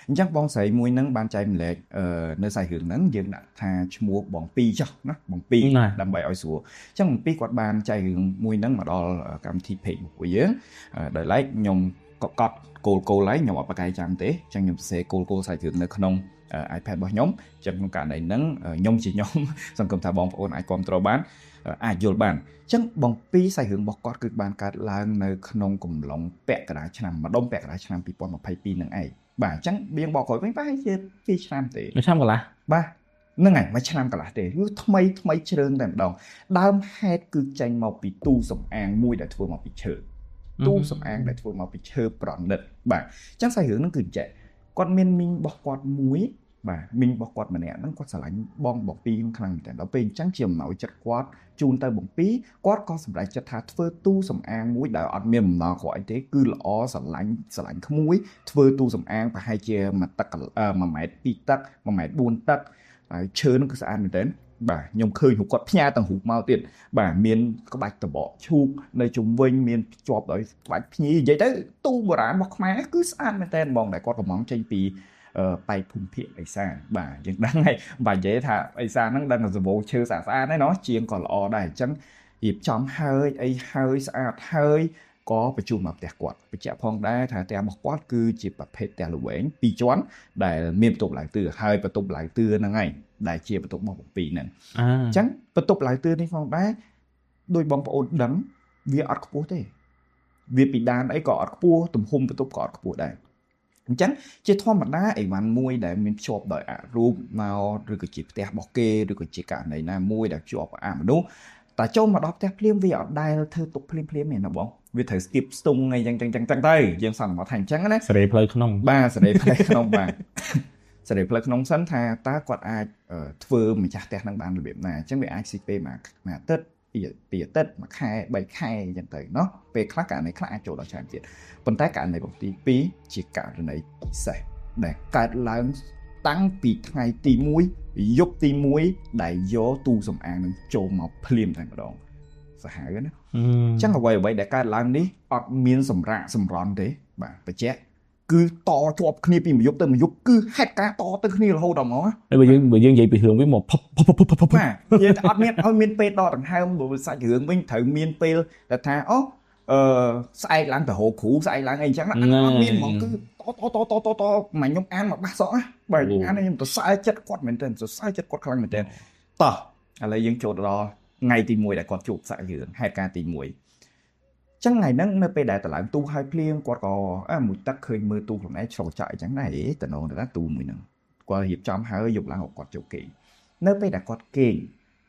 អញ្ចឹងបងស្រីមួយហ្នឹងបានចែកម្លែកនៅសាច់រឿងហ្នឹងយើងដាក់ថាឈ្មោះបងពីរចុះណាបងពីរដើម្បីឲ្យស្រួលអញ្ចឹងបងពីរគាត់បានចែករឿងមួយហ្នឹងមកដល់កម្មវិធី page របស់យើងដោយឡែកខ្ញុំក៏កត់គោលគោលហើយខ្ញុំអត់ប្រកែកចាំទេអញ្ចឹងខ្ញុំសរសេរគោលគោលសាច់រឿងនៅក្នុង iPad របស់ខ្ញុំអញ្ចឹងក្នុងករណីហ្នឹងខ្ញុំជាខ្ញុំសង្ឃឹមថាបងប្អូនអាចគ្រប់គ្រងបានអាចយល់បានអញ្ចឹងបងពីរសាច់រឿងរបស់គាត់គឺបានកើតឡើងនៅក្នុងកំឡុងពាក់កណ្ដាលឆ្នាំម្ដុំពាក់កណ្ដាលឆ្នាំ2022ហ្នឹងឯងបាទអញ្ចឹងបៀងបកក្រោយវិញប្រហែលជា2ឆ្នាំទេ មួយឆ្នាំកន្លះ បាទហ្នឹងហើយមួយឆ្នាំកន្លះទេគឺថ្មីថ្មីជ្រើងតែម្ដងដើមហេតុគឺចេញមកពីទូសំអាងមួយដែលធ្វើមកពីឈើទូសំអាងដែលធ្វើមកពីឈើប្រណិតបាទអញ្ចឹងសាច់រឿងហ្នឹងគឺចេះគាត់មានមីងរបស់គាត់មួយបាទមីងរបស់គាត់ម្នាក់ហ្នឹងគាត់ស្រឡាញ់បងបងពីរខ្លាំងមែនតើដល់ពេលអញ្ចឹងជាអំណោយចិត្តគាត់ជូនទៅបងពីរគាត់ក៏សម្រេចចិត្តថាធ្វើទូសំអាងមួយដែលអត់មានបំណងក្រអីទេគឺល្អស្រឡាញ់ស្រឡាញ់ក្មួយធ្វើទូសំអាងប្រហែលជាមួយទឹក1ម៉ែត្រ2ទឹក1ម៉ែត្រ4ទឹកហើយឈើហ្នឹងគឺស្អាតមែនតើបាទខ្ញុំឃើញរូបគាត់ផ្ញើទាំងរូបមកទៀតបាទមានក្បាច់តបកឈូកនៅជុំវិញមានភ្ជាប់ដោយក្បាច់ភ្ញីនិយាយទៅទូបុរាណរបស់ខ្មែរគឺស្អាតមែនតើហ្មងដែលគាត់កំងចេញពីបែកភូមិភាគឦសានបាទយើងដឹងហើយបាទនិយាយថាឦសានហ្នឹងដឹងតែសម្បូរឈើស្អាតស្អាតហ្នឹងណោះជាងក៏ល្អដែរអញ្ចឹងរៀបចំហើយអីហើយស្អាតហើយក៏បញ្ជូនមកផ្ទះគាត់បញ្ជាក់ផងដែរថាផ្ទះរបស់គាត់គឺជាប្រភេទផ្ទះល្វែងពីរជាន់ដែលមានបន្ទប់ឡើងទឿហើយបន្ទប់ឡើងទឿហ្នឹងឯងដែលជាបន្ទប់របស់បងពីរហ្នឹងអញ្ចឹងបន្ទប់ឡើងទឿនេះផងដែរដោយបងប្អូនដឹងវាអត់ខ្ពស់ទេវាពីដានអីក៏អត់ខ្ពស់ទំហំបន្ទប់ក៏អត់ខ្ពស់ដែរអញ្ចឹងជាធម្មតាអីវ៉ាន់មួយដែលមានភ្ជាប់ដោយអរូបមកឬក៏ជាផ្ទះរបស់គេឬក៏ជាករណីណាមួយដែលភ្ជាប់អមនុស្សតែចូលមកដល់ផ្ទះភ្លាមវាអត់ដែលធ្វើទុកភ្លាមភ្លាមទេណាបងវាត្រូវស្គីបស្ទង់អីចឹងចឹងចឹងចឹងទៅយើងសន្មតថាអញ្ចឹងណា សេរីផ្លូវក្នុង បាទសេរីផ្លូវក្នុងបាទសេរីផ្លូវក្នុងសិនថាតើគាត់អាចធ្វើម្ចាស់ផ្ទះនឹងបានរបៀបណាអញ្ចឹងវាអាចស៊ីពេលមួយអាទិត្យពីអាទិត្យមួយខែ3ខែអញ្ចឹងទៅណោះពេលខ្លះករណីខ្លះអាចចូលដល់ច្រើនទៀតប៉ុន្តែករណីទី2ជាករណីពិសេសដែលកើតឡើងតាំងពីថ្ងៃទី1យប់ទី1ដែលយកទូសំអាងនឹងចូលមកភ្លាមតែម្ដងសាហាវណាអញ្ចឹងអ្វីអ្វីដែលកើតឡើងនេះអត់មានសម្រាកសម្រន់ទេបាទបញ្ជាក់គឺតជាប់គ្នាពីមួយយប់ទៅមួយយប់គឺហេតុការណ៍តទៅគ្នារហូតដល់ហ្មង ហើយបើយើងបើយើងនិយាយពីរឿងវិញមកផុបផុបផុបផុប បាទយើងអត់មានឲ្យមានពេលដកដង្ហើមព្រោះសាច់រឿងវិញត្រូវមានពេលដែលថាអូអឺស្អែកឡើងទៅរកគ្រូស្អែកឡើងអីអញ្ចឹងអត់មានហ្មងគឺតតតតតតមកខ្ញុំអានមកបាសសក់ណាបាទអានខ្ញុំទៅសើចិត្តគាត់មែនទែនសរសើរចិត្តគាត់ខ្លាំងមែនទែនតោះឥឡូវយើងចូលដល់ថ្ងៃទី1ដែលគាត់ជួបសាច់រឿងហេតុការណ៍ទី1ចឹងថ្ងៃហ្នឹងនៅពេលដែលតឡើងទូហើយភ្លៀងគាត់ក៏អើមួយទឹកឃើញមើលទូខ្លួនឯងឆ្លងចាក់អញ្ចឹងដែរតំណងទៅណាទូមួយហ្នឹងគាត់រៀបចំហើយយប់ឡើងគាត់ចូលគេងនៅពេលដែលគាត់គេង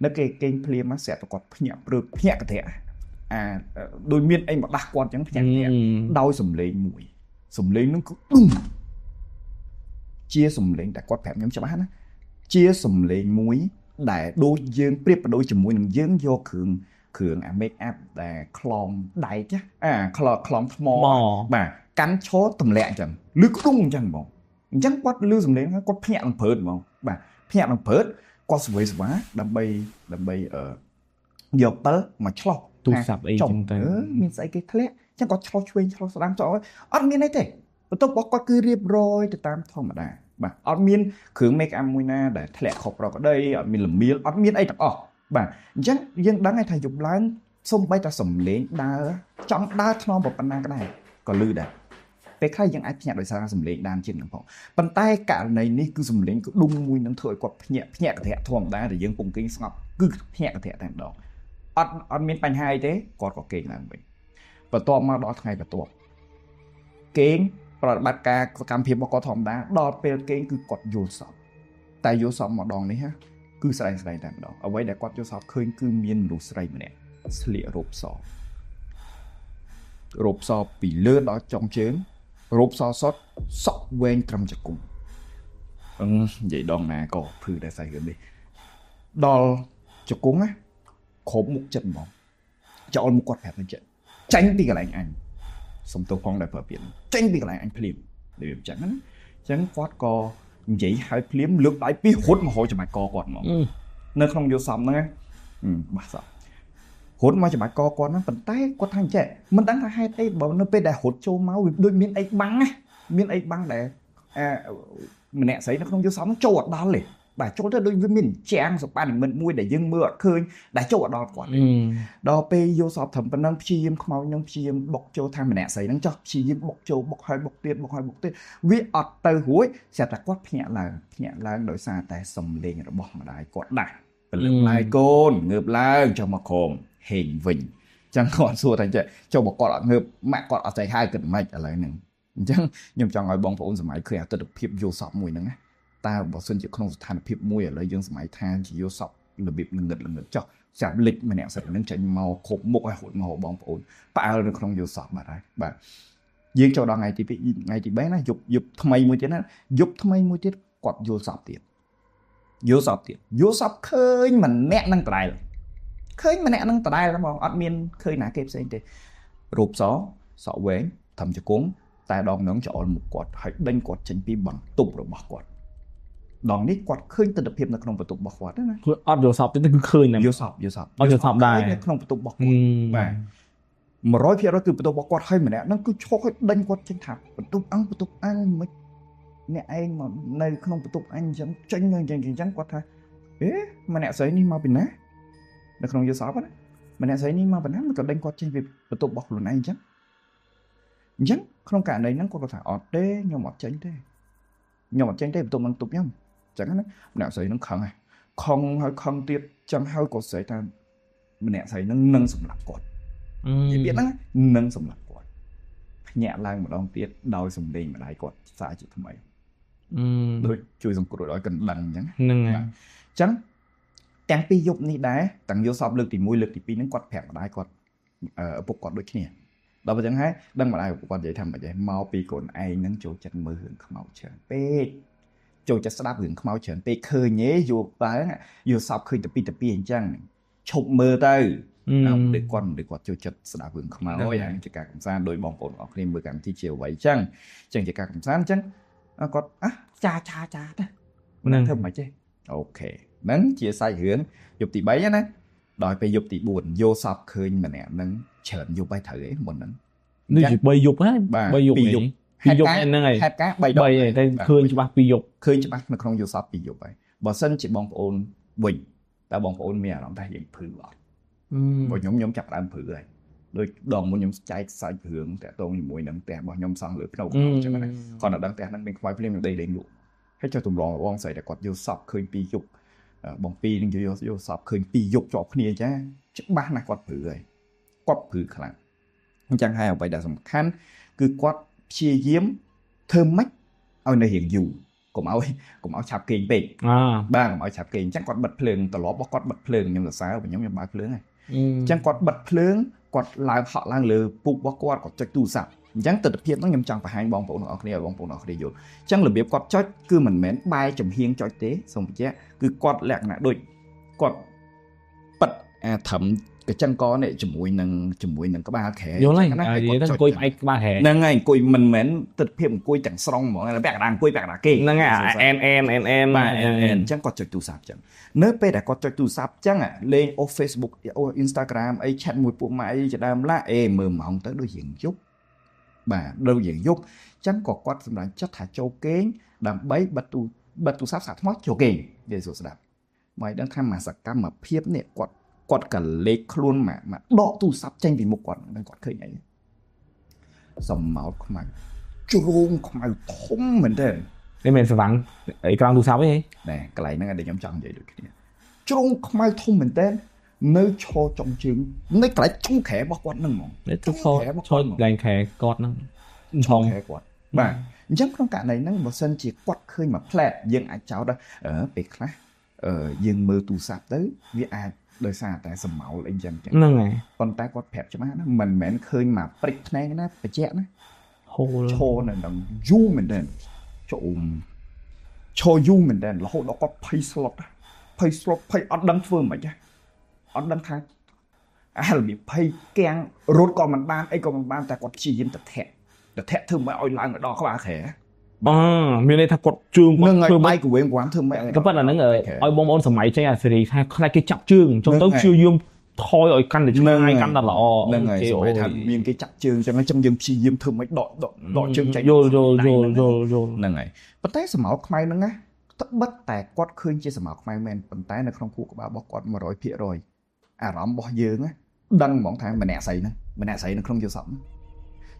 នៅគេគេងភ្លាមមកស្រាប់តែគាត់ភ្ញាក់ព្រឺភ្ញាក់កធៈអាដូចមានអីមកដាស់គាត់អញ្ចឹងភ្ញាក់កធៈដោយសំឡេងមួយសំឡេងហ្នឹងគឺឌុំជាសំឡេងតែគាត់ប្រាប់ខ្ញុំច្បាស់ណាជាសំឡេងមួយដែលដូចយើងប្រៀបប្រដូចជាមួយនឹងយើងយកគ្រឿងគ្រឿងអា make up ដែលខ្លងដែកអាខ្លងខ្លងថ្មបាទកាន់ឈរទម្លាក់អញ្ចឹងលឺក្ដុងអញ្ចឹងហ្មងអញ្ចឹងគាត់លឺសំឡេងគាត់ភ្ញាក់នឹងព្រឺតហ្មងបាទភ្ញាក់នឹងព្រឺតគាត់ស្វ័យស្វាដើម្បីដើម្បីអឺយកពិលមកឆ្លោះ ទូរស័ព្ទអីចឹងទៅ មានស្អីគេធ្លាក់អញ្ចឹងគាត់ឆ្លោះឆ្វេងឆ្លោះស្ដាំចោលអត់មានអីទេបន្ទប់របស់គាត់គឺរៀបរយទៅតាមធម្មតាបាទអត់មានគ្រឿង make up មួយណាដែលធ្លាក់ខុសប្រក្រតីអត់មានលមៀលអត់មានអីទាំងអស់បាទអញ្ចឹងយើងដឹងហើយថាយប់ឡើងសំបីតែសំលេងដើរចង់ដើរថ្នមប៉ុណ្ណាក៏ដែរក៏លឺដែរពេលខ្លះយើងអាចភ្ញាក់ដោយសារសំលេងដានជាងនឹងផងប៉ុន្តែករណីនេះគឺសំលេងគឺឌុំមួយនឹងធ្វើឲ្យគាត់ភ្ញាក់ភ្ញាក់កធៈធម្មតាដែលយើងពងគេងស្ងប់គឺភ្ញាក់កធៈតែម្ដងអត់អត់មានបញ្ហាអីទេគាត់ក៏គេងឡើងវិញបន្ទាប់មកដល់ថ្ងៃបន្ទាប់គេងប្រតិបត្តិការសកម្មភាពរបស់គាត់ធម្មតាដល់ពេលគេងគឺគាត់យល់សពតែយល់សពម្ដងនេះហ่ะគឺស្ដែងស្ដែងតែម្ដងអ្វីដែលគាត់យល់សពឃើញគឺមានមនុស្សស្រីម្នាក់ស្លៀករ៉ូបសរ៉ូបសពីលើដល់ចុងជើងរ៉ូបសសុតសក់វែងត្រឹមជង្គង់អឺនិយាយដងណាក៏ភឺដែរស្អីរឿងនេះដល់ជង្គង់ណាគ្រប់មុខចិត្តហ្មងចោលមុខគាត់ប្រាប់ទៅចិត្តចាញ់ពីកន្លែងអញសុំទោសផងដែលប្រើពាក្យចេញពីកន្លែងអញភ្លាមដូចអញ្ចឹងណាអញ្ចឹងគាត់ក៏និយាយហើយភ្លាមលើកដៃពីររត់មករកច្បាច់កគាត់ហ្មងនៅក្នុងយល់សំហ្នឹងណាបាសសោះរត់មកច្បាច់កគាត់ហ្នឹងប៉ុន្តែគាត់ថាអញ្ចេះមិនដឹងថាហេតុអីបើនៅពេលដែលរត់ចូលមកវាដូចមានអីបាំងណាមានអីបាំងដែល អាម្នាក់ស្រីនៅក្នុងយល់សពហ្នឹងចូលអត់ដល់ទេបាទចូលទៅដូចវាមានចាំងសបានិមិត្តមួយដែលយើងមើលអត់ឃើញដែលចូលអត់ដល់គាត់ដល់ពេលយល់សពត្រឹមប៉ុណ្ណឹងព្យាយាមខ្មោចនឹងព្យាយាមបុកចូលថាម្នាក់ស្រីហ្នឹងចោះព្យាយាមបុកចូលបុកហើយបុកទៀតបុកហើយបុកទៀតវាអត់ទៅរួចស្រាប់តែគាត់ភ្ញាក់ឡើងដោយសារតែសំឡេងរបស់ម្ដាយគាត់ដាស់ព្រលឹមឡើយកូនងើបឡើងចុះមកក្រុមហេងវិញចឹងគាត់សួរថាចេះចូលមកគាត់អត់ងើបម៉ាក់គាត់អត់ស្អីហើយគិតមិនឥឡូវហ្នឹងអញ្ចឹងខ្ញុំចង់ឲ្យបងប្អូនសម័យឃើញអាទិដ្ឋភាពយល់សពមួយហ្នឹងណាតើបើសិនជាក្នុងស្ថានភាពមួយឥឡូវយើងសម័យថាជាយល់សពរបៀបល្ងឹតចោះចាប់លិចម្នាក់ស្រីហ្នឹងចេញមកគ្រប់មុខឲ្យហួតមកបងប្អូនផ្អើលនៅក្នុងយល់សពបាត់ហើយបាទយើងចូលដល់ថ្ងៃទី2ថ្ងៃទី3ណាយប់ថ្មីមួយទៀតណាយប់ថ្មីមួយទៀតគាត់យល់សពទៀតយល់សពទៀតយល់សពឃើញម្នាក់នឹងដដែលឃើញម្នាក់នឹងដដែលហ្មងអត់មានឃើញណាគេផ្សេងទេរូបសសក់វែងធំជង្គង់តែដងនឹងច្អល់មុខគាត់ហើយដេញគាត់ចេញពីបន្ទប់របស់គាត់ដងនេះគាត់ឃើញទិដ្ឋភាពនៅក្នុងបន្ទប់របស់គាត់ណាគឺអត់យល់សពទេគឺឃើញណាយល់សពអត់យល់សពដែរនៅក្នុងបន្ទប់របស់គាត់បាទ100%គឺបន្ទប់របស់គាត់ហើយម្នាក់ហ្នឹងគឺឈប់ឲ្យដេញគាត់ចេញថាបន្ទប់អញមិនអ្នកឯងមកនៅក្នុងបន្ទប់អញអញ្ចឹងចេញអញ្ចឹងគាត់ថាអេម្នាក់ស្រីនេះមកពីណានៅក្នុងយល់សពណាម្នាក់ស្រីនេះមកពីណាមិនក៏ដេញគាត់ចេញពីបន្ទប់របស់ខ្លួនឯងអញ្ចឹងក្នុងករណីហ្នឹងគាត់ថាអត់ទេខ្ញុំអត់ចេញទេបន្ទប់នឹងបន្ទប់ខ្ញុំអញ្ចឹងណាម្នាក់ស្រីហ្នឹងខឹងហើយខឹងហើយខឹងទៀតចឹងហើយក៏ស្រីថាម្នាក់ស្រីហ្នឹងនឹងសម្លាប់គាត់និយាយពាក្យហ្នឹងនឹងសម្លាប់គាត់ភ្ញាក់ឡើងម្ដងទៀតដោយសម្លេងម្ដាយគាត់សារជាថ្មីដូចជួយសង្គ្រោះឲ្យកណ្ដឹងអញ្ចឹងហ្នឹងហើយអញ្ចឹងទាំងពីរយប់នេះដែរទាំងយល់សពលើកទី1លើកទី2ហ្នឹងគាត់ប្រាប់ម្ដាយគាត់ឪពុកគាត់ដូចគ្នាដល់ពេលអញ្ចឹងហើយដឹងម្ដាយឪពុកគាត់និយាយថាមិនទេមកពីកូនឯងហ្នឹងចូលចិត្តមើលរឿងខ្មោចច្រើនពេកចូលចិត្តស្ដាប់រឿងខ្មោចច្រើនពេកឃើញទេយល់ឡើងយល់សពឃើញតពីអញ្ចឹងឈប់មើលទៅដូចគាត់ចូលចិត្តស្ដាប់រឿងខ្មោចហ្នឹងជាការកំសាន្តដោយបងប្អូនអរគ្នាមើលកម្មវិធីជាអ្វីអញ្ចឹងជាការកំសាន្តអញ្ចឹងគាត់អាចាចាទៅហ្នឹងធ្វើមិនទេអូខេហ្នឹងជាសាច់រឿងយប់ទី3ណាដល់ពេលយប់ទី4យល់សពឃើញម្នាក់ហ្នឹងច្រើនយប់ហើយត្រូវឯងមុនហ្នឹងនេះជា3យប់ហើយ3យប់2យប់ហ្នឹងហើយហេតុការ3ដងតែឃើញច្បាស់2យប់ឃើញច្បាស់នៅក្នុងយល់សព2យប់ហើយបើសិនជាបងប្អូនវិញតើបងប្អូនមានអារម្មណ៍ថាយើងព្រឺអត់បើខ្ញុំចាប់ដើមព្រឺហើយដូចដងមុនខ្ញុំចែកសាច់រឿងតាក់ទងជាមួយនឹងផ្ទះរបស់ខ្ញុំសង់លើភ្នំអញ្ចឹងណាគាត់ដល់ដឹងផ្ទះហ្នឹងមានខ្វាយភ្លាមខ្ញុំដេកលេងលក់ហើយចុះទម្លងបងស្រីតែគាត់យល់សពឃើញ2យប់បងពីរនឹងយល់សពឃើញ2យប់ជាប់គ្នាចាច្បាស់ណាស់គាត់ព្រឺហើយគាត់ព្រឺខ្លាំងអញ្ចឹងហើយអ្វីដែលសំខាន់គឺគាត់ព្យាយាមធ្វើម៉េចឲ្យនៅរៀងយូរកុំឲ្យឆាប់គេងពេកបាទកុំឲ្យឆាប់គេងអញ្ចឹងគាត់បិទភ្លើងត្រឡប់របស់គាត់បិទភ្លើងខ្ញុំសរសើរខ្ញុំបើកភ្លើងហើយអញ្ចឹងគាត់បិទភ្លើងគាត់ឡើងហក់ឡើងលើពុករបស់គាត់គាត់ចុចទូរស័ព្ទអញ្ចឹងទិដ្ឋភាពហ្នឹងខ្ញុំចង់បង្ហាញបងប្អូនទាំងអស់គ្នាឲ្យបងប្អូនទាំងអស់គ្នាយល់អញ្ចឹងរបៀបគាត់ចុចគឺមិនមែនបែរចំហៀងចុចទេសូមបញ្ជាក់គឺគាត់លក្ខណៈដូចគាត់ប៉ិតអាត្រឹមកញ្ចឹងកនេះជាមួយនឹងក្បាលខែ យល់ហើយនិយាយទៅអង្គុយផ្អែកក្បាលខែ ហ្នឹងហើយអង្គុយមិនមែនទិដ្ឋភាពអង្គុយទាំងស្រុងហ្មងពាក់កណ្ដាលអង្គុយពាក់កណ្ដាលគេ ហ្នឹងហើយអែនអែនអែនអែន បាទអញ្ចឹងគាត់ចុចទូរស័ព្ទអញ្ចឹងនៅពេលដែលគាត់ចុចទូរស័ព្ទអញ្ចឹងលេងអូ Facebook អូ Instagram អីឆាត់មួយពួកម៉ាក់អីជាដើមឡាអេមើលម៉ោងទៅដូចរៀងយប់បាទដូចរៀងយប់អញ្ចឹងក៏គាត់សម្រេចចិត្តថាចូលគេងដើម្បីបិទទូរស័ព្ទសាកថ្មចូលគេងនិយាយសួរស្ដាប់មកដឹងថាមកសកម្មភាពនេះគាត់ក៏លេខខ្លួនមកដកទូរស័ព្ទចេញពីមុខគាត់នឹងគាត់ឃើញអីសម្ោតខ្មៅជ្រងខ្មៅធំមែនទេ នេះមិនស្វាងអេក្រង់ទូរស័ព្ទទេ ណែកន្លែងហ្នឹងដែលខ្ញុំចង់និយាយដូចគ្នាជ្រងខ្មៅធំមែនទេនៅឈរចុងជើងនៅកន្លែងចុងខែរបស់គាត់ហ្នឹងហ្មង ឈរកន្លែងខែគាត់ហ្នឹង ឆុងខែគាត់បាទអញ្ចឹងក្នុងករណីហ្នឹងបើសិនជាគាត់ឃើញមួយផ្លែតយើងអាចចោទថាពេលខ្លះយើងមើលទូរស័ព្ទទៅវាអាចដោយសារតែសម្ោលអីចឹង ហ្នឹងហើយ ប៉ុន្តែគាត់ប្រាប់ច្បាស់ណាមិនមែនឃើញមកព្រិចភ្នែកណាបញ្ជាក់ណា ហូល ឈរនៅនឹងយូរមែនទេចូលឈរយូរមែនទេរហូតដល់គាត់ភ័យស្លុតភ័យអត់ដឹងធ្វើមិនខ្មិចអត់ដឹងថាអារបៀបភ័យកាំងរត់ក៏មិនបានអីក៏មិនបានតែគាត់ព្យាយាមទៅធាក់ធ្វើមិនឲ្យឡើងដល់ក្បាលខែ មានន័យថាគាត់ជើង គាត់ធ្វើបែកកវែងគាត់ធ្វើមិន ក៏ប៉ុន្តែហ្នឹងឲ្យបងប្អូនសម័យចេញអាសេរីថាខ្លាចគេចាប់ជើងចុងទៅព្យាយាម ថយឲ្យកាន់តែឆ្ងាយកាន់តែល្អ ហ្នឹងហើយសម្រាប់ថាមានគេចាក់ជើងចឹងចឹងយើងព្យាយាមធ្វើមិនដកដកដកជើងចេញ យល់យល់យល់យល់យល់ ហ្នឹងហើយប៉ុន្តែសមោលខ្មៅហ្នឹងណាត្បិតតែគាត់ឃើញជាសមោលខ្មៅមែនប៉ុន្តែនៅក្នុងខួរក្បាលរបស់គាត់100%អារម្មណ៍របស់យើងណាដឹងហ្មងថាម្នាក់ស្រីហ្នឹងម្នាក់ស្រីនៅក្នុងយល់សពហ្នឹង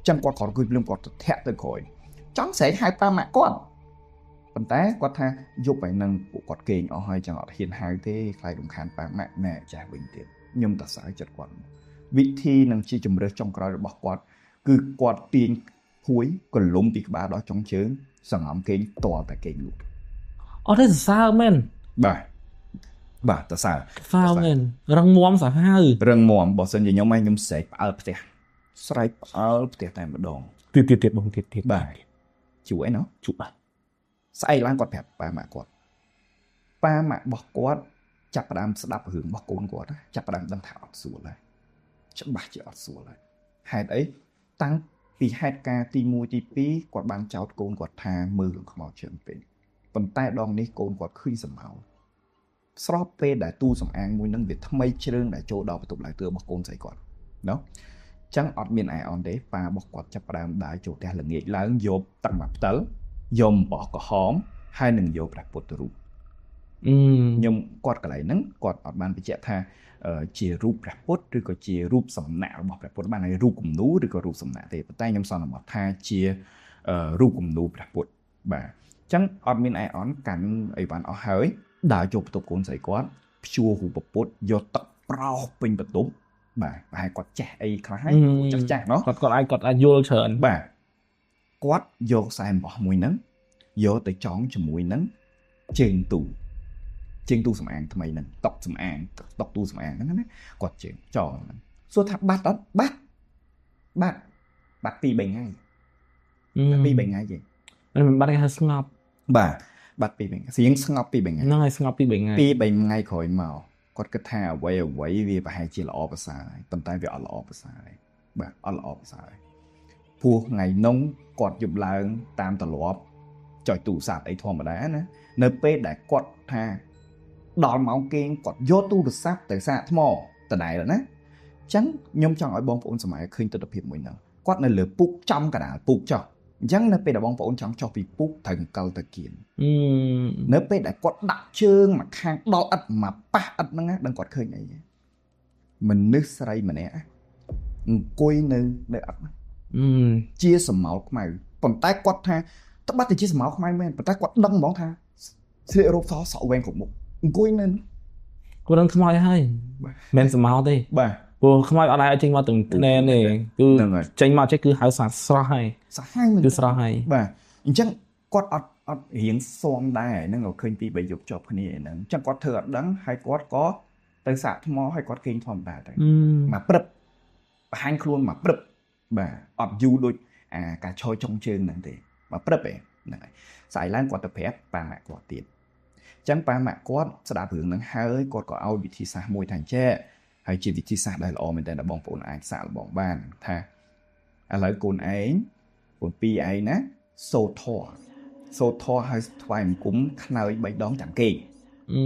ចឹងគាត់គ្រាន់អង្គុយភ្លាមគាត់ទៅធាក់ទៅក្រោយចង់ស្រែកហៅប៉ាម៉ាក់គាត់ប៉ុន្តែគាត់ថាយប់ហើយនឹងពួកគាត់គេងអស់ហើយចឹងអត់ហ៊ានហៅទេខ្លាចរំខានប៉ាម៉ាក់ណែចាស់វិញទៀតខ្ញុំតសើចិត្តគាត់វិធីនឹងជាជំរើសចុងក្រោយរបស់គាត់គឺគាត់ទាញភួយកលុំពីក្បាលដល់ចុងជើងសង្ងំគេងតតែគេងលក់ អត់ទេសរសើរមែន បាទបាទតសើ សើមែនរឹងមាំសាហាវ រឹងមាំបើសិនជាខ្ញុំឯងខ្ញុំស្រែកផ្អើលផ្ទះស្រែកផ្អើលផ្ទះតែម្ដង ទៀតទៀតទៀតបងទៀតទៀត បាទជួយអីណោះ ជក់ ស្អែកឡើងគាត់ប្រាប់ប៉ាម៉ាក់គាត់ប៉ាម៉ាក់របស់គាត់ចាប់ផ្ដើមស្ដាប់រឿងរបស់កូនគាត់ណាចាប់ផ្ដើមដឹងថាអត់ស្រួលហើយច្បាស់ជាអត់ស្រួលហើយហេតុអីតាំងពីហេតុការណ៍ទី1ទី2គាត់បានចោទកូនគាត់ថាមើលរឿងខ្មោចច្រើនពេកប៉ុន្តែដងនេះកូនគាត់ឃើញសម្ោស្របពេលដែលទូសំអាងមួយនឹងវាថ្មីជ្រើងដែលចូលដល់បន្ទប់ឡើងទើរបស់កូនស្រីគាត់ណោះចឹងអត់មានអែអនទេប៉ារបស់គាត់ចាប់ផ្ដើមដើរចូលផ្ទះល្ងាចឡើងយកទឹកមកផ្តិលយកអំបោះក្រហមហើយនឹងយកព្រះពុទ្ធរូបខ្ញុំគាត់កន្លែងហ្នឹងគាត់អត់បានបញ្ជាក់ថាជារូបព្រះពុទ្ធឬក៏ជារូបសំណាករបស់ព្រះពុទ្ធបានហើយរូបគំនូឬក៏រូបសំណាកទេប៉ុន្តែខ្ញុំសន្មតថាជារូបគំនូព្រះពុទ្ធបាទអញ្ចឹងអត់មានអែអនកាន់អីបានអស់ហើយដើរចូលបន្ទប់កូនស្រីគាត់ព្យួររូបពុទ្ធយកទឹកប្រោសពេញបន្ទប់បាទប្រហែលគាត់ចេះអីខ្លះហើយចាស់ចាស់ណោះ គាត់អាចគាត់អាចយល់ច្រើន បាទគាត់យកខ្សែអំបោះមួយហ្នឹងយកទៅចងជាមួយនឹងជើងទូជើងទូសំអាងថ្មីហ្នឹងតុកសំអាងតុកទូសំអាងហ្នឹងណាគាត់ជើងចងហ្នឹងសួរថាបាត់អត់បាត់បាត់បាត់2 3ថ្ងៃបាត់2 3ថ្ងៃទេ មិនបាត់គេហៅស្ងប់ បាទបាត់2 3ថ្ងៃស្រៀងស្ងប់2 3ថ្ងៃ ហ្នឹងហើយស្ងប់2 3ថ្ងៃ 2 3ថ្ងៃក្រោយមកគាត់គិតថាអ្វីអ្វីវាប្រហែលជាល្អប្រសើរហើយប៉ុន្តែវាអត់ល្អប្រសើរហើយបាទអត់ល្អប្រសើរហើយព្រោះថ្ងៃនោះគាត់យប់ឡើងតាមទម្លាប់ចុចទូរស័ព្ទអីធម្មតាណានៅពេលដែលគាត់ថាដល់ម៉ោងគេងគាត់យកទូរស័ព្ទទៅសាកថ្មដដែលណាអញ្ចឹងខ្ញុំចង់ឲ្យបងប្អូនសម័យឃើញទិដ្ឋភាពមួយហ្នឹងគាត់នៅលើពូកចំកណ្ដាលពូកចុះអញ្ចឹងនៅពេលដែលបងប្អូនចង់ចុះពីពូកត្រូវអង្គលទៅគៀននៅពេលដែលគាត់ដាក់ជើងមកខាងដល់ឥតមកប៉ះឥតហ្នឹងណាដឹងគាត់ឃើញអីទេមនុស្សស្រីម្នាក់អង្គុយនៅនៅឥតហ្នឹងជាសមោលខ្មៅប៉ុន្តែគាត់ថាត្បិតតែជាសមោលខ្មៅមែនប៉ុន្តែគាត់ដឹងហ្មងថាស្លៀករ៉ូបសសក់វែងគ្រប់មុខអង្គុយនៅ គាត់នឹងខ្មោចហើយមិនសមោលទេ បាទ ព្រោះខ្មោចអត់អាចចេញមកទាំងធ្នេទេគឺ ហ្នឹងហើយ ចេញមកចេះគឺហៅសាស្រស់ហើយ សាហាវមែន គឺស្រស់ហើយ បាទអញ្ចឹងគាត់អត់អត់រៀងស៊ាំដែរហ្នឹងក៏ឃើញពី3យប់ជាប់គ្នាហ្នឹងអញ្ចឹងគាត់ធ្វើអត់ដឹងហើយគាត់ក៏ទៅសាកថ្មហើយគាត់គេងធម្មតាទៅមកព្រឹបបង្ហាញខ្លួនមកព្រឹបបាទអត់យូរដូចអាការឈរចុងជើងហ្នឹងទេមកព្រឹបឯងហ្នឹងហើយស្អែកឡើងគាត់ទៅប្រាប់ប៉ាម៉ាក់គាត់ទៀតអញ្ចឹងប៉ាម៉ាក់គាត់ស្ដាប់រឿងហ្នឹងហើយគាត់ក៏ឲ្យវិធីសាស្ត្រមួយថាអញ្ចេះហើយជាវិធីសាស្ត្រដែលល្អមែនតើដល់បងប្អូនអាចសាកល្បងបានថាឥឡូវកូនឯងកូនពីរឯងណាសូត្រធម៌សូត្រធម៌ហើយថ្វាយបង្គំខ្នើយ3ដងចាំគេង អឺ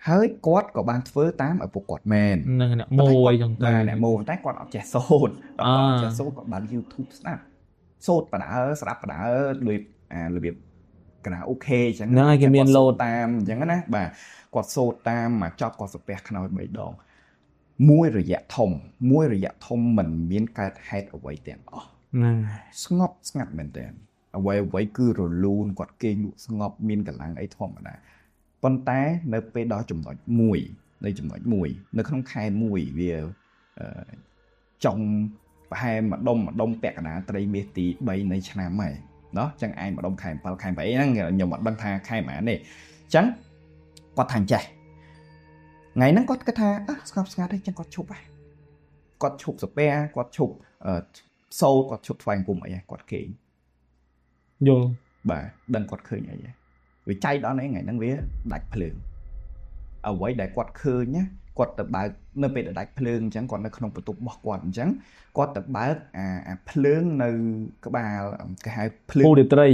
ហើយគាត់ក៏បានធ្វើតាមឪពុកគាត់មែន ហ្នឹងអ្នកម៉ូអីចឹងទៅ បាទអ្នកម៉ូប៉ុន្តែគាត់អត់ចេះសូត្រដល់គាត់អត់ចេះសូត្រគាត់បាន YouTube ស្ដាប់សូត្របដើស្ដាប់បដើដូចអារបៀបកណាអូខេអញ្ចឹង ហ្នឹងហើយគេមាន គាត់ លោត សូត្រតាមអញ្ចឹងណាបាទគាត់សូត្រតាមមកចប់គាត់សាពះខ្នើយ3ដងមួយរយៈធំមួយរយៈធំមិនមានកើតហេតុអ្វីទាំងអស់ ហ្នឹងហើយ ស្ងប់ស្ងាត់មែនតើអ្វីអ្វីគឺរលូនគាត់គេងលក់ស្ងប់មានកម្លាំងអីធម្មតាប៉ុន្តែនៅពេលដល់ចំណុចមួយនៃចំណុចមួយនៅក្នុងខែមួយវាអឺចុងប្រហែលម្ដុំម្ដុំពាក់កណ្ដាលត្រីមាសទី3នៃឆ្នាំហើយណោះចឹងឯងម្ដុំខែ7ខែ8ហ្នឹងខ្ញុំអត់ដឹងថាខែប៉ុន្មានទេចឹងគាត់ថាអញ្ចេះថ្ងៃហ្នឹងគាត់គិតថាអ่ะស្ងប់ស្ងាត់ទេចឹងគាត់ឈប់ហ៎គាត់ឈប់សាពះគាត់ឈប់អឺសូត្រគាត់ឈប់ថ្វាយបង្គំអីហ៎គាត់គេង យល់ បាទដឹងគាត់ឃើញអីហ៎វាចៃដល់នេះថ្ងៃហ្នឹងវាដាច់ភ្លើងអ្វីដែលគាត់ឃើញណាគាត់ទៅបើកនៅពេលដែលដាច់ភ្លើងអញ្ចឹងគាត់នៅក្នុងបន្ទប់របស់គាត់អញ្ចឹងគាត់ទៅបើកអាអាភ្លើងនៅក្បាលគេហៅភ្លើង ពូរាត្រី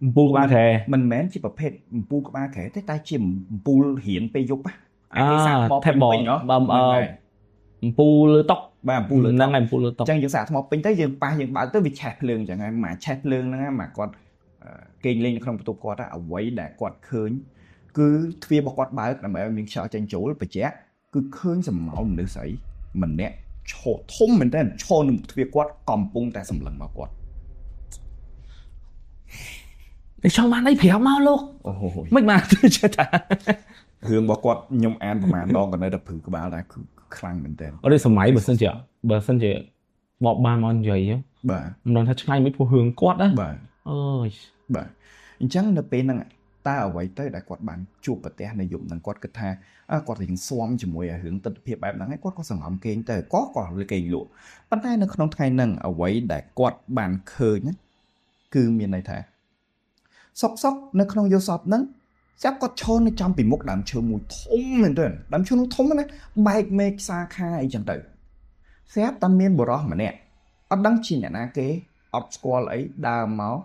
អំពូលក្បាលខែ មិនមែនជាប្រភេទអំពូលក្បាលក្រែទេតែជាអំពូលរៀនពេលយប់ណា អាគេសាកថ្មពេញពេញហ៎ បាទអំពូលលើតុ បាទអំពូលលើ តុហ្នឹងហើយអំពូលលើតុ អញ្ចឹងយើងសាកថ្មពេញទៅយើងប៉ះយើងបើកទៅវាឆេះភ្លើងអញ្ចឹងហើយមកឆេះភ្លើងហ្នឹងមកគាត់គេងលេងនៅក្នុងបន្ទប់គាត់អ្វីដែលគាត់ឃើញគឺទ្វាររបស់គាត់បើកដើម្បីឲ្យមានខ្យល់ចេញចូលបញ្ជាក់គឺឃើញសម្ោលមនុស្សស្រីម្នាក់ឈរធំមែនតើឈរនៅមុខទ្វារគាត់កំពុងតែសម្លឹងមកគាត់ នេះចង់បានអីប្រាប់មកលោក អូហូ មិនបានចេះថា រឿងរបស់គាត់ខ្ញុំអានប្រហែលដងក៏នៅតែព្រឺក្បាលដែរគឺខ្លាំងមែនតើ អត់សម័យបើសិនជាបបបានមកនិយាយ បាទ មិនដឹងថាឆ្ងាញ់មិនព្រោះរឿងគាត់ណា បាទ អើយ បាទអញ្ចឹងនៅពេលហ្នឹងតើអ្វីទៅដែលគាត់បានជួបប្រទះនៅយប់ហ្នឹងគាត់គិតថាគាត់រៀងស៊ាំជាមួយរឿងទិដ្ឋភាពបែបហ្នឹងហើយគាត់ក៏សង្ងំគេងទៅក៏គេងលក់ប៉ុន្តែនៅក្នុងថ្ងៃហ្នឹងអ្វីដែលគាត់បានឃើញគឺមានន័យថាសុកសុកនៅក្នុងយល់សពហ្នឹងចាប់គាត់ឈរនៅចំពីមុខដើមឈើមួយធំមែនទែនដើមឈើនោះធំណាស់បែកមេឃសាខាអីចឹងទៅស្រាប់តែមានបុរសម្នាក់អត់ដឹងជាអ្នកណាគេអត់ស្គាល់អីដើមមក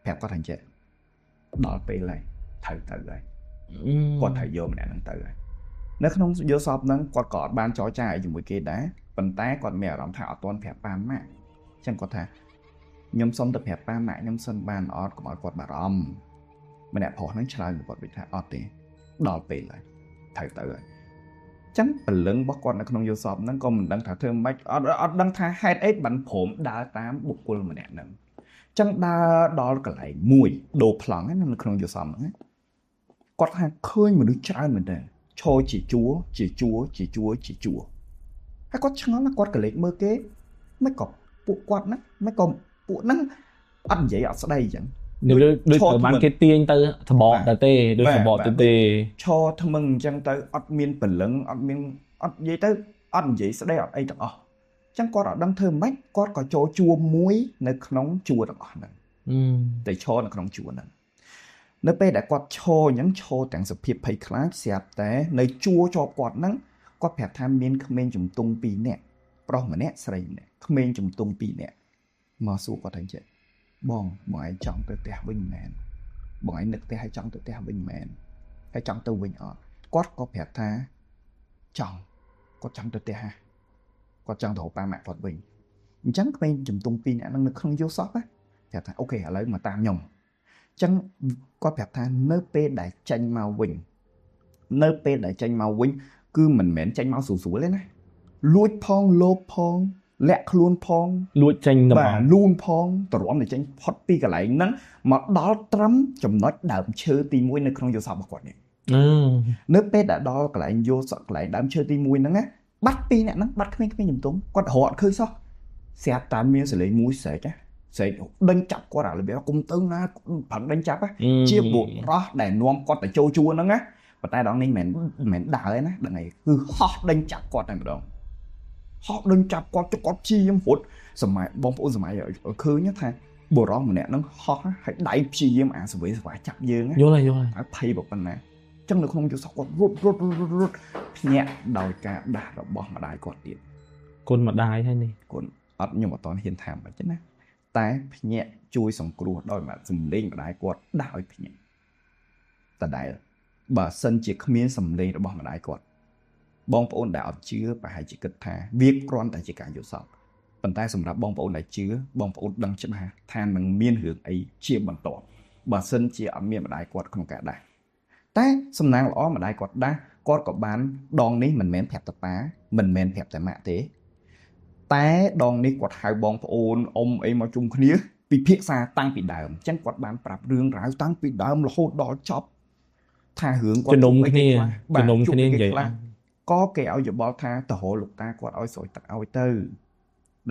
ប្រាប់គាត់ថាចេះដល់ពេលហើយត្រូវទៅហើយគាត់ត្រូវយកម្នាក់ហ្នឹងទៅហើយនៅក្នុងយល់សពហ្នឹងគាត់ក៏អត់បានចរចាអីជាមួយគេដែរប៉ុន្តែគាត់មានអារម្មណ៍ថាអត់ទាន់ប្រាប់ប៉ាម៉ាក់អញ្ចឹងគាត់ថាខ្ញុំសុំទៅប្រាប់ប៉ាម៉ាក់ខ្ញុំសិនបានអត់កុំឲ្យគាត់បារម្ភម្នាក់ប្រុសហ្នឹងឆ្លើយមកគាត់វិញថាអត់ទេដល់ពេលហើយត្រូវទៅហើយអញ្ចឹងព្រលឹងរបស់គាត់នៅក្នុងយល់សពហ្នឹងក៏មិនដឹងថាធ្វើម៉េចអត់ដឹងថាហេតុអីបានព្រមដើរតាមបុគ្គលម្នាក់ហ្នឹងអញ្ចឹងដើរដល់កន្លែងមួយដូរប្លង់ហ្នឹងនៅក្នុងយល់សពហ្នឹងគាត់ថាឃើញមនុស្សច្រើនមែនតើឈរជាជួរជាជួរជាជួរជាជួរហើយគាត់ឆ្ងល់ណាគាត់ក៏លេចមើលគេមិនក៏ពួកគាត់ហ្នឹងមិនក៏ពួកហ្នឹងអត់និយាយអត់ស្ដីអញ្ចឹង ដូចបានគេទាញទៅសបកទៅទេដូចសបកទៅទេឈរថ្មឹងអញ្ចឹងទៅអត់មានព្រលឹងអត់មានអត់និយាយទៅអត់និយាយស្ដីអត់អីទាំងអស់អញ្ចឹងគាត់អត់ដឹងធ្វើម៉េចគាត់ក៏ចូលជួរមួយនៅក្នុងជួរទាំងអស់ហ្នឹងតែឈរនៅក្នុងជួរហ្នឹងនៅពេលដែលគាត់ឈរអញ្ចឹងឈរទាំងសភាពភ័យខ្លាចស្រាប់តែនៅជួរជាប់គាត់ហ្នឹងគាត់ប្រាប់ថាមានក្មេងជំទង់2នាក់ប្រុសម្នាក់ស្រីម្នាក់ក្មេងជំទង់2នាក់មកសួរគាត់ថាចេះបងឯងចង់ទៅផ្ទះវិញមែនបងឯងនឹកផ្ទះហើយចង់ទៅផ្ទះវិញមែនហើយចង់ទៅវិញអត់គាត់ក៏ប្រាប់ថាចង់គាត់ចង់ទៅផ្ទះហ่ะគាត់ចង់ទៅរកប៉ាម៉ាក់គាត់វិញអញ្ចឹងក្មេងជំទង់2នាក់ហ្នឹងនៅក្នុងយល់សពណាប្រាប់ថាអូខេឥឡូវមកតាមខ្ញុំអញ្ចឹងគាត់ប្រាប់ថានៅពេលដែលចេញមកវិញនៅពេលដែលចេញមកវិញគឺមិនមែនចេញមកស្រួលៗទេណាលួចផងលោភផងលាក់ខ្លួនផងលួចចេញទៅបាទលូនផងទ្រាំតែចេញផុតពីកន្លែងហ្នឹងមកដល់ត្រឹមចំណុចដើមឈើទី1នៅក្នុងយល់សពរបស់គាត់នេះនៅពេលដែលដល់កន្លែងយល់សពកន្លែងដើមឈើទី1ហ្នឹងណាបាត់ពីរអ្នកហ្នឹងបាត់ក្មេងៗជំទង់គាត់រកអត់ឃើញសោះស្រាប់តែមានសលេងមួយស្រែកណាស្រែកដេញចាប់គាត់អារបៀបគុំទៅណាប្រឹងដេញចាប់ជាបុរសដែលនាំគាត់ទៅចូលជួរហ្នឹងណាប៉ុន្តែដងនេះមិនមែនដើរទេណាដឹងអីគឺហោះដេញចាប់គាត់តែម្ដងហោះដេញចាប់គាត់ចុះគាត់ព្យាយាមរត់សម័យបងប្អូនសម័យឲ្យឃើញថាបុរសម្នាក់ហ្នឹងហោះហើយដៃព្យាយាមអាសវេសវ៉ាចាប់យើងយល់ហើយយល់ហើយភ័យប៉ុណ្ណាអញ្ចឹងនៅក្នុងយុសគាត់រត់រត់រត់រត់ភ្ញាក់ដោយការដាស់របស់ម្ដាយគាត់ទៀតគុណម្ដាយហើយនេះគុណអត់ខ្ញុំអត់តន់ហ៊ានថាមិនទេណាតែភ្ញាក់ជួយសង្គ្រោះដោយសំឡេងម្ដាយគាត់ដាស់ឲ្យភ្ញាក់ដដែលបើសិនជាគ្មានសំឡេងរបស់ម្ដាយគាត់បងប្អូនដែលអត់ជឿប្រហែលជាគិតថាវាគ្រាន់តែជាការយល់សប្តិប៉ុន្តែសម្រាប់បងប្អូនដែលជឿបងប្អូនដឹងច្បាស់ថានឹងមានរឿងអីជាបន្តបើសិនជាអត់មានម្ដាយគាត់ក្នុងការដាស់តែសំណាងល្អម្ដាយគាត់ដាស់គាត់ក៏បានដងនេះមិនមែនប្រាប់តែប៉ាមិនមែនប្រាប់តែម៉ាក់ទេតែដងនេះគាត់ហៅបងប្អូនអ៊ំអីមកជុំគ្នាពិភាក្សាតាំងពីដើមអញ្ចឹងគាត់បានប្រាប់រឿងរ៉ាវតាំងពីដើមរហូតដល់ចប់ថារឿងគាត់ជំនុំគ្នាជំនុំគ្នានិយាយ ក៏គេឲ្យយោបល់ថាទៅរកលោកតាគាត់ឲ្យស្រោចទឹកឲ្យទៅ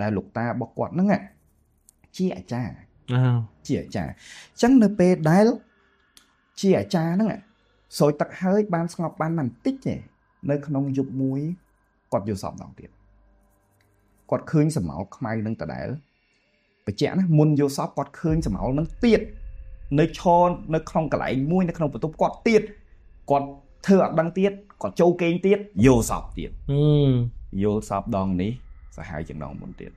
ដែលលោកតារបស់គាត់ហ្នឹងជាអាចារ្យជាអាចារ្យអញ្ចឹងនៅពេលដែលជាអាចារ្យហ្នឹងស្រោចទឹកហើយបានស្ងប់បានបន្តិចទេនៅក្នុងយប់មួយគាត់យល់សប្តិម្ដងទៀតគាត់ឃើញសមោលខ្មៅនឹងដដែលបញ្ជាក់ណាមុនយល់សប្តិគាត់ឃើញសមោលនឹងទៀតនៅឈរនៅក្នុងកន្លែងមួយនៅក្នុងបន្ទប់គាត់ទៀតគាត់ធ្វើអត់ដឹងទៀតគាត់ចូលគេងទៀតយល់សប្តិទៀតយល់សប្តិដងនេះសាហាវជាងដងមុនទៀត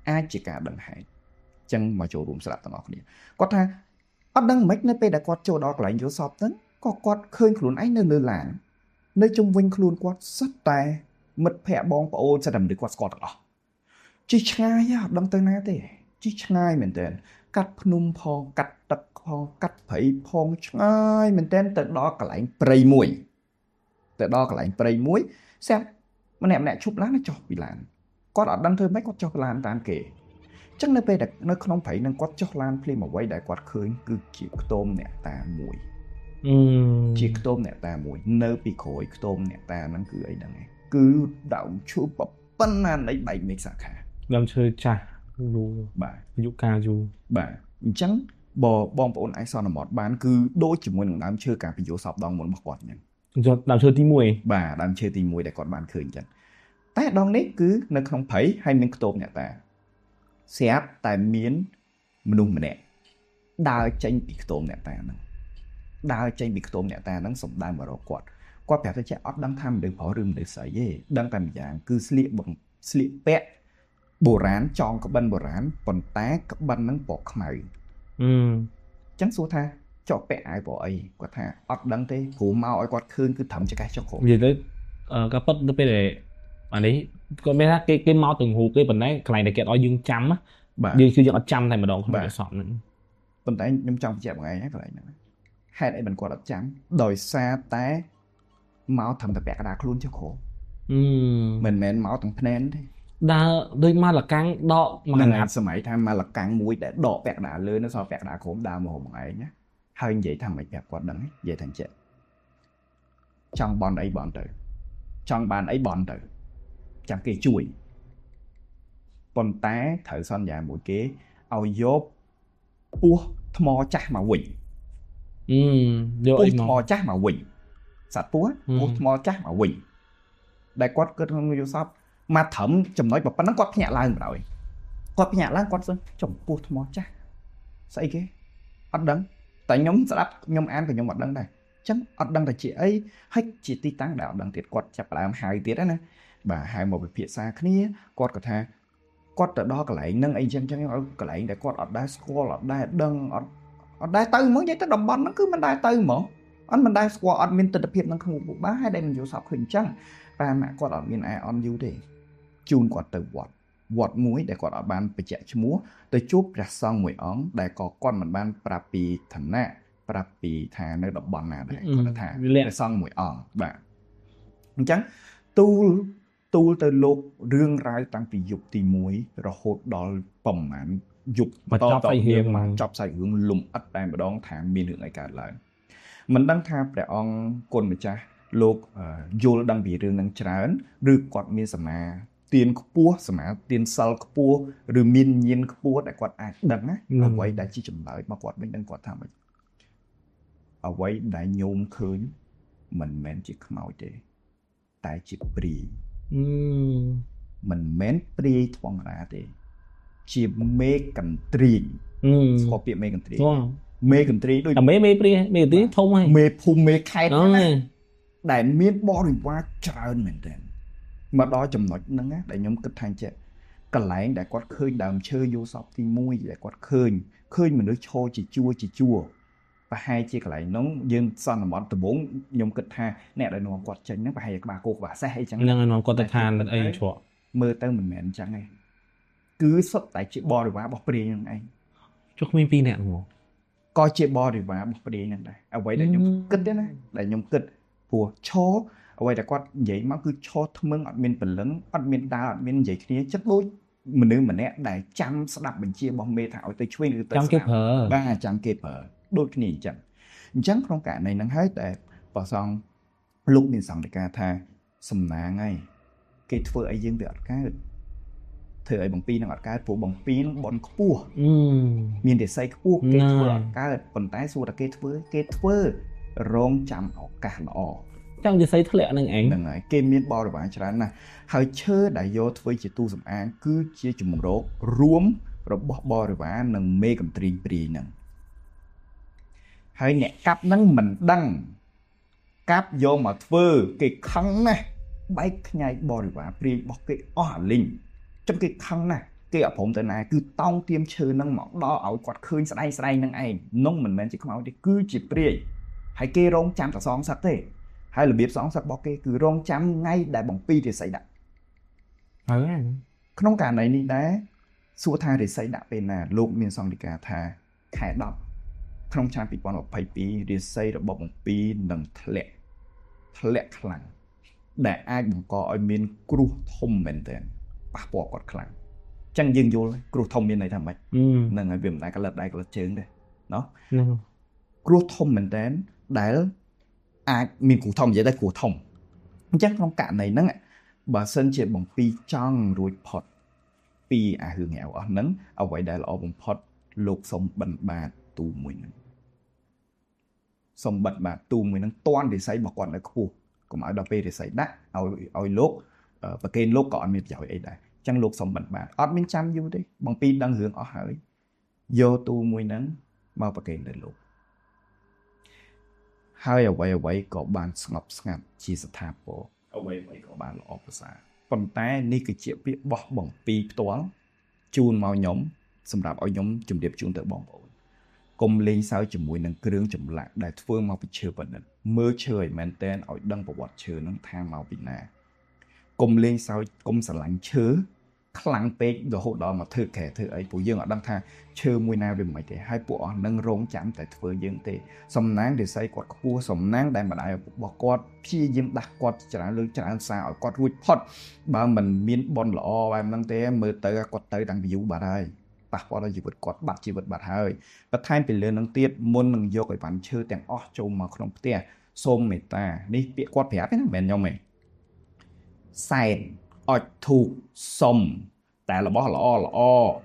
អាចជាការដឹងហេតុអញ្ចឹងមកចូលរួមស្ដាប់ទាំងអស់គ្នាគាត់ថាអត់ដឹងមិននៅពេលដែលគាត់ចូលដល់កន្លែងយល់សប្តិហ្នឹងក៏គាត់ឃើញខ្លួនឯងនៅលើឡាន នៅជុំវិញខ្លួនគាត់សុទ្ធតែមិត្តភ័ក្តិបងប្អូនសុទ្ធតែមនុស្សគាត់ស្គាល់ទាំងអស់ជិះឆ្ងាយអត់ដឹងទៅណាទេជិះឆ្ងាយមែនទែនកាត់ភ្នំផងកាត់ទឹកផងកាត់ព្រៃផងឆ្ងាយមែនទែនទៅដល់កន្លែងព្រៃមួយទៅដល់កន្លែងព្រៃមួយស្រាប់ម្នាក់ម្នាក់ឈប់ឡានចុះពីឡានគាត់អត់ដឹងធ្វើម៉េចគាត់ចុះឡានតាមគេអញ្ចឹងនៅពេលដែលនៅក្នុងព្រៃនឹងគាត់ចុះឡានភ្លាមអ្វីដែលគាត់ឃើញគឺជាខ្ទមអ្នកតាមួយជាខ្ទមអ្នកតាមួយនៅពីក្រោយខ្ទមអ្នកតាហ្នឹងគឺអីហ្នឹងឯងគឺដើមឈើប៉ុណ្ណានៃបែកមេឃសាខាដើមឈើចាស់យូរបាទអាយុកាលយូរបាទអញ្ចឹងបើបងប្អូនអាចសន្មត់បានគឺដូចជាមួយនឹងដើមឈើកាពីយោសពដងមុនរបស់គាត់អញ្ចឹងដើមឈើទី1បាទដើមឈើទី1ដែលគាត់បានឃើញអញ្ចឹងតែដងនេះគឺនៅក្នុងព្រៃហើយមានខ្ទមអ្នកតាស្រាប់តែមានមនុស្សម្នាក់ដើរចេញពីខ្ទមអ្នកតាហ្នឹងដើរចេញពីខ្ទមអ្នកតាហ្នឹងសំដៅមករកគាត់គាត់ប្រាប់ថាចេះអត់ដឹងថាមនុស្សប្រុសឬមនុស្សស្រីទេដឹងតែម្យ៉ាងគឺស្លៀកពាក់បុរាណចងក្បិនបុរាណប៉ុន្តែក្បិនហ្នឹងពណ៌ខ្មៅអញ្ចឹងសួរថាចកពាក់អាវពណ៌អីគាត់ថាអត់ដឹងទេព្រោះមកឲ្យគាត់ឃើញគឺត្រឹមចកេះចុះក្រោមនិយាយទៅក៏ពិតទៅពេលដែលអានេះគាត់មានថាគេមកទាំងរូបទេប៉ុន្តែកន្លែងដែលគេឲ្យយើងចាំយើងគឺយើងអត់ចាំតែម្ដងក្នុងសពហ្នឹងប៉ុន្តែខ្ញុំចង់បញ្ជាក់មួយថ្ងៃណាកន្លែងហ្នឹងហេតុអីមិនគាត់អត់ចាំដោយសារតែមកត្រឹមតែពាក់កណ្ដាលខ្លួនចុះក្រោមមិនមែនមកទាំងភ្នែនទេដើរដូចមកលកាំងដកមកកណាត់សម័យថាមកលកាំងមួយដែលដកពាក់កណ្ដាលលើនៅសល់ពាក់កណ្ដាលក្រោមដើរមកមួយឯងណាហើយនិយាយថាមិនប្រាប់គាត់ដឹងនិយាយថាចេះចង់បន់អីបន់ទៅចង់បានអីបន់ទៅចាំគេជួយប៉ុន្តែត្រូវសន្យាមួយគេឲ្យយកពោះថ្មចាស់មកវិញយកអីមកថ្មចាស់មកវិញសត្វពស់ពោះថ្មចាស់មកវិញដែលគាត់គិតក្នុងយល់សពមកត្រឹមចំណុចប៉ុណ្ណឹងគាត់ភ្ញាក់ឡើងបណ្ដោយគាត់ភ្ញាក់ឡើងគាត់សួរចំពោះថ្មចាស់ស្អីគេអត់ដឹងតែខ្ញុំស្ដាប់ខ្ញុំអានក៏ខ្ញុំអត់ដឹងដែរអញ្ចឹងអត់ដឹងតែជាអីហើយជាទីតាំងដែលអត់ដឹងទៀតគាត់ចាប់ផ្ដើមហៅទៀតណាបាទហៅមកពិភាក្សាគ្នាគាត់ក៏ថាគាត់ទៅដល់កន្លែងហ្នឹងអីចឹងចឹងឲ្យកន្លែងដែលគាត់អត់ដែលស្គាល់អត់ដែលដឹងអត់ដែលទៅហ្មងនិយាយទៅតំបន់ហ្នឹងគឺមិនដែលទៅហ្មងអត់មិនដែលស្គាល់អត់មានទិដ្ឋភាពនឹងក្នុងបាហើយដែលមិនយល់សពឃើញអញ្ចឹងប៉ាម៉ាក់គាត់អត់មានអាអន់យូរទេជូនគាត់ទៅវត្តមួយដែលគាត់អត់បានបញ្ជាក់ឈ្មោះទៅជួបព្រះសង្ឃមួយអង្គដែលក៏គាត់មិនបានប្រាប់ពីឋានៈប្រាប់ពីថានៅតំបន់ណាដែរគាត់ថាព្រះសង្ឃមួយអង្គបាទអញ្ចឹងទូលទៅលោករឿងរ៉ាវតាំងពីយប់ទី1រហូតដល់ប្រហែលយប់តចប់សាច់រឿងចប់សាច់រឿងលំអិតតែម្ដងថាមានរឿងអីកើតឡើងមិនដឹងថាព្រះអង្គគុណម្ចាស់លោកយល់ដឹងពីរឿងនឹងច្រើនឬគាត់មានសមាទានខ្ពស់សមាទានសិលខ្ពស់ឬមានញាណខ្ពស់ដែលគាត់អាចដឹងណាអ្វីដែលជាចម្លើយមកគាត់វិញដឹងគាត់ថាម៉េចអ្វីដែលញោមឃើញមិនមែនជាខ្មោចទេតែជាព្រាយមិនមែនព្រាយធម្មតាទេជាមេកន្ទ្រាញស្គាល់ពាក្យមេកន្ទ្រាញមេកន្ទ្រាញដូចតែមេព្រាយមេកន្ទ្រាញធំហើយមេភូមិមេខេត្តណាដែលមានបរិវារច្រើនមែនទែនមកដល់ចំណុចហ្នឹងណាដែលខ្ញុំគិតថាចេះកន្លែងដែលគាត់ឃើញដើមឈើយោសពទី1ដែលគាត់ឃើញមនុស្សឈរជាជួរជាជួរប្រហែលជាកន្លែងហ្នឹងយើងសន្មត់ដំបូងខ្ញុំគិតថាអ្នកដែលនាំគាត់ចេញហ្នឹងប្រហែលជាក្បាលគោក្បាលសេះអីចឹងហ្នឹងនាំគាត់ទៅឋានអីជ្រក់មើលទៅមិនមែនអញ្ចឹងទេគឺសុទ្ធតែជាបរិវាររបស់ព្រាយហ្នឹងឯងចុះគ្មានពីរនាក់ហ្មងក៏ជាបរិវាររបស់ព្រាយហ្នឹងដែរអ្វីដែលខ្ញុំគិតទេណាដែលខ្ញុំគិតព្រោះឈរអ្វីដែលគាត់និយាយមកគឺឈរថ្មឹងអត់មានព្រលឹងអត់មានដើរអត់មាននិយាយគ្នាចិត្តដូចមនុស្សម្នាក់ដែលចាំស្ដាប់បញ្ជារបស់មេថាឲ្យទៅឆ្វេងឬទៅស្ដាំចាំគេប្រើបាទចាំគេប្រើដូចគ្នាអញ្ចឹងអញ្ចឹងក្នុងករណីហ្នឹងហើយតែព្រះសង្ឃលោកមានសង្ឃដីកាថាសំណាងហើយគេធ្វើឲ្យយើងវាអត់កើតធ្វើឲ្យបងពីរនឹងអត់កើតព្រោះបងពីរនឹងបនខ្ពស់មានរិស័យខ្ពស់គេធ្វើអត់កើតប៉ុន្តែសួរតែគេធ្វើរងចាំឱកាសល្អចាំរិស័យធ្លាក់នឹងឯងហ្នឹងហើយគេមានបរិវារច្រើនណាស់ហើយឈើដែលយកធ្វើជាទូសំអាងគឺជាជំរករួមរបស់បរិវារនិងមេកន្ទ្រីងព្រាយហ្នឹងហើយអ្នកកាប់ហ្នឹងមិនដឹងកាប់យកមកធ្វើគេខឹងណាស់បែកខ្ញែកបរិវារព្រាយរបស់គេអស់អាលីងចឹងគេខឹងណាស់គេអត់ព្រមទៅណាគឺតោងទៀមឈើហ្នឹងមកដល់ឲ្យគាត់ឃើញស្ដែងហ្នឹងឯងនោះមិនមែនជាខ្មោចទេគឺជាព្រាយហើយគេរងចាំតែសងសឹកទេ ហើយរបៀបសងសឹករបស់គេគឺរងចាំថ្ងៃដែលបំពីរិស័យដាក់ហើយក្នុងករណីនេះដែរសួរថារិស័យដាក់ពេលណាលោកមានសង្ឃិកាថាខែ10ក្នុងឆ្នាំ2022រិស័យរបស់បំពីនឹងធ្លាក់ខ្លាំងដែលអាចបង្កឲ្យមានគ្រោះធំមែនទែនប៉ះពាល់គាត់ខ្លាំងចឹងយើងយល់គ្រោះធំមានន័យថាម៉េចហ្នឹងហើយវាមិនដែលក្លិតដៃក្លិតជើងទេណោះគ្រោះធំមែនទែនដែលអាចមានគ្រោះធំនិយាយតែគ្រោះធំអញ្ចឹងក្នុងករណីហ្នឹងបើសិនជាបំពីចង់រួចផុតពីអារឿងអស់ហ្នឹងអ្វីដែលល្អបំផុតលោកសុំបិណ្ឌបាតទូមួយហ្នឹងសុំបិទបាតទូមួយហ្នឹងតាន់រិស័យរបស់គាត់នៅខ្ពស់កុំឲ្យដល់ពេលរិស័យដាក់ឲ្យលោកប្រកេនលោកក៏អត់មានប្រយោជន៍អីដែរអញ្ចឹងលោកសុំបិណ្ឌបាតអត់មានចាំយូរទេបងពីដឹងរឿងអស់ហើយយកទូមួយហ្នឹងមកប្រកេនទៅលោកហើយអ្វីៗក៏បានស្ងប់ស្ងាត់ជាស្ថាពរអ្វីៗក៏បានល្អប្រសើរប៉ុន្តែនេះគឺជាពាក្យបោះបំពីផ្ទាល់ជូនមកខ្ញុំសម្រាប់ឲ្យខ្ញុំជម្រាបជូនទៅបងប្អូនកុំលេងសើចជាមួយនឹងគ្រឿងចម្លាក់ដែលធ្វើមកពីឈើប្រណិតមើលឈើឲ្យមែនតែនឲ្យដឹងប្រវត្តិឈើហ្នឹងថាមកពីណាកុំលេងសើចកុំស្រឡាញ់ឈើខ្លាំងពេករហូតដល់មកធ្វើខែធ្វើអីពួកយើងអត់ដឹងថាឈើមួយណាវាមិនទេហើយពួកអស់នឹងរងចាំតែធ្វើយើងទេសំណាងរិស័យគាត់ខ្ពស់សំណាងដែលម្ដាយរបស់គាត់ព្យាយាមដាស់គាត់ច្រើនលើកច្រើនសារឲ្យគាត់រួចផុតបើមិនមានបុណ្យល្អបែបហ្នឹងទេមើលទៅគាត់ទៅតាំងពីយូរបាត់ហើយប៉ះពាល់ដល់ជីវិតគាត់បាត់ជីវិតបាត់ហើយបន្ថែមពីលើនឹងទៀតមុននឹងយកអីវ៉ាន់ឈើទាំងអស់ចូលមកក្នុងផ្ទះសូមមេត្តានេះពាក្យគាត់ប្រាប់ទេណាមិនមែនខ្ញុំទេសែនអុចធូបសុំតែរបស់ល្អល្អ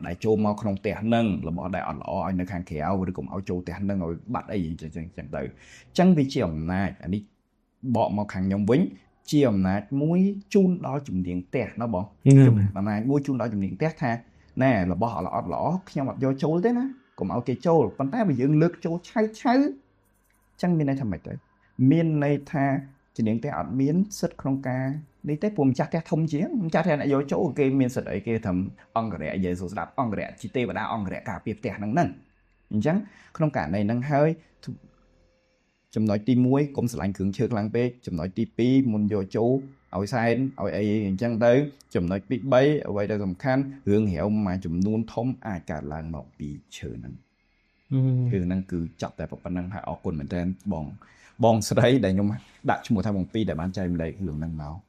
ដែលចូលមកក្នុងផ្ទះនឹងរបស់ដែលអត់ល្អឲ្យនៅខាងក្រៅឬកុំឲ្យចូលផ្ទះនឹងឲ្យបាត់អីអញ្ចឹងអញ្ចឹងទៅអញ្ចឹងវាជាអំណាចអានេះបកមកខាងខ្ញុំវិញជាអំណាចមួយជូនដល់ជំនាញផ្ទះណាបងអំណាចមួយជូនដល់ជំនាញផ្ទះថាណែរបស់អត់ល្អខ្ញុំអត់យកចូលទេណាកុំឲ្យគេចូលប៉ុន្តែបើយើងលើកចូលឆៅឆៅអញ្ចឹងមានន័យថាម៉េចទៅមានន័យថាជំនាញផ្ទះអត់មានសិទ្ធិក្នុងការនេះទេព្រោះម្ចាស់ផ្ទះធំជាងម្ចាស់ផ្ទះអ្នកយកចូលគេមានសិទ្ធិអីគេត្រឹមអង្គរៈនិយាយសួរស្ដាប់អង្គរៈជាទេវតាអង្គរៈការពារផ្ទះហ្នឹងហ្នឹងអញ្ចឹងក្នុងករណីហ្នឹងហើយចំណុចទី1កុំស្រឡាញ់គ្រឿងឈើខ្លាំងពេកចំណុចទី2មុនយកចូលឲ្យសែនឲ្យអីអញ្ចឹងទៅចំណុចទី3អ្វីដែលសំខាន់រឿងរាវមួយចំនួនធំអាចកើតឡើងមកពីឈើហ្នឹងគឺហ្នឹងគឺចាប់តែប៉ុណ្្នឹងហើយអរគុណមែនទែនបងស្រីដែលខ្ញុំដាក់ឈ្មោះថាបងពីរដែលបានចែករំលែករឿងហ្នឹងមក